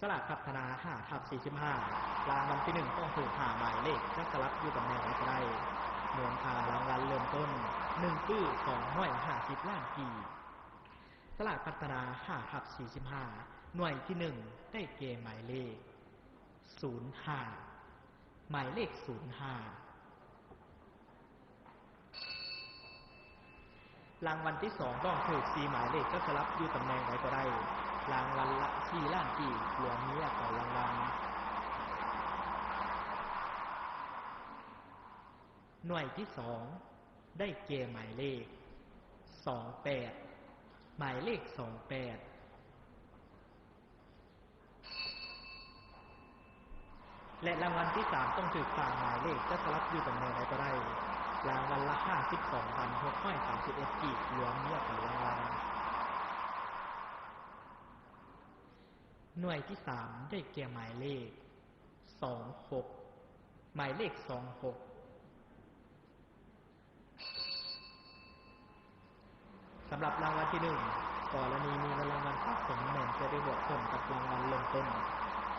ສະຫຼາກພັດທະນາ ຫ້າທັບສີ່ສິບຫ້າ ລາງວັນທີໜຶ່ງ ຕ້ອງຖືກຫ້າໝາຍເລກ ຈະສະຫຼັບຢູ່ຕຳແໜ່ງໃດກໍໄດ້ ມູນຄ່າລາງວັນເລີ່ມຕົ້ນ ໜຶ່ງຕື້ສອງຮ້ອຍຫ້າສິບລ້ານກີບ. ສະຫຼາກພັດທະນາ ຫ້າທັບສີ່ສິບຫ້າ ໜ່ວຍທີໜຶ່ງ ໄດ້ແກ່ໝາຍເລກ ສູນຫ້າ ໝາຍເລກ ສູນຫ້າ. ລາງວັນທີສອງ ຕ້ອງຖືກສີ່ໝາຍເລກ ຈະສະຫຼັບຢູ່ຕຳແໜ່ງໃດກໍໄດ້ ລາງວັນລະສີ່ລ້ານກີບ ລວມມີອາກອນລາງວັນ. ໜ່ວຍທີສອງ ໄດ້ແກ່ໝາຍເລກ ສອງແປດ ໝາຍເລກ ສອງແປດ. ແລະ ລາງວັນທີສາມ ຕ້ອງຖືກສາມໝາຍເລກ ຈະສະຫຼັບຢູ່ຕຳແໜ່ງໃດກໍໄດ້ ລາງວັນລະຫ້າສິບສອງພັນຫົກຮ້ອຍສາມສິບເອັດກີບ ລວມມີອາກອນລາງວັນ. ໜ່ວຍທີສາມ ໄດ້ແກ່ໝາຍເລກ ສອງຫົກ ໝາຍເລກ ສອງຫົກ. ສຳລັບລາງວັນທີໜຶ່ງ ກໍລະນີມີເງິນລາງວັນສະສົມແມ່ນຈະໄດ້ບວກເພີ່ມກັບລາງວັນເລີ່ມຕົ້ນ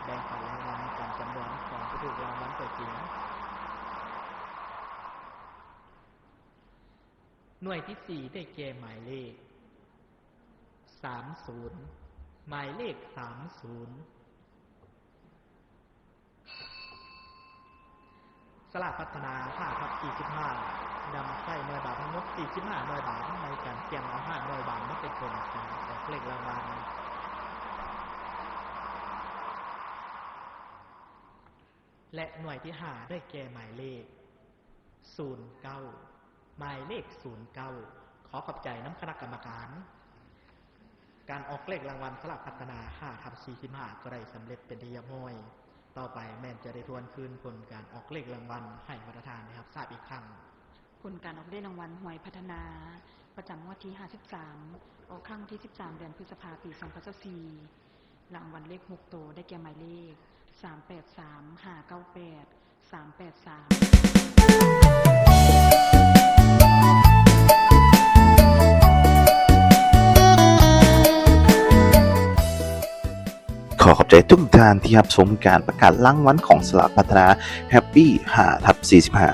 ແບ່ງປັນລາງວັນຕາມຈຳນວນຂອງຜູ້ຖືກລາງວັນຕົວຈິງ. ໜ່ວຍທີສີ່ ໄດ້ແກ່ໝາຍເລກ ສາມສູນ ໝາຍເລກ ສາມສູນ. ສະຫຼາກພັດທະນາ ຫ້າທັບສີ່ສິບຫ້າ ນຳໃຊ້ໜ່ວຍບາດທັງໝົດສີ່ສິບຫ້າໜ່ວຍບາດ ໃນການສ່ຽງເອົາຫ້າໜ່ວຍບາດມາເປັນຜົນການອອກເລກລາງວັນ ແລະ ໜ່ວຍທີຫ້າ ໄດ້ແກ່ໝາຍເລກ ສູນເກົ້າ ໝາຍເລກ ສູນເກົ້າ. ຂໍຂອບໃຈນຳຄະນະກຳມະການ. ການອອກເລກລາງວັນສະຫຼາກພັດທະນາ ຫ້າທັບສີ່ສິບຫ້າ ກໍໄດ້ສຳເລັດເປັນທີ່ຮຽບຮ້ອຍ. ຕໍ່ໄປແມ່ນຈະໄດ້ທວນຄືນຜົນການອອກເລກລາງວັນໃຫ້ບັນດາທ່ານໄດ້ຮັບຊາບອີກຄັ້ງ. ຜົນການອອກເລກລາງວັນຫວຍພັດທະນາ ປະຈຳງວດທີຫ້າສິບສາມ ອອກຄັ້ງທີສິບສາມ ເດືອນພຶດສະພາ ປີສອງພັນຊາວສີ່. ລາງວັນເລກຫົກໂຕ ໄດ້ແກ່ໝາຍເລກ ສາມແປດສາມ ຫ້າເກົ້າແປດ ສາມແປດສາມ. ຂໍຂອບໃຈທຸກທ່ານທີ່ຮັບຊົມການປະກາດລາງວັນຂອງສະຫຼາກພັດທະນາ Happy ຫ້າທັບສີ່ສິບຫ້າ.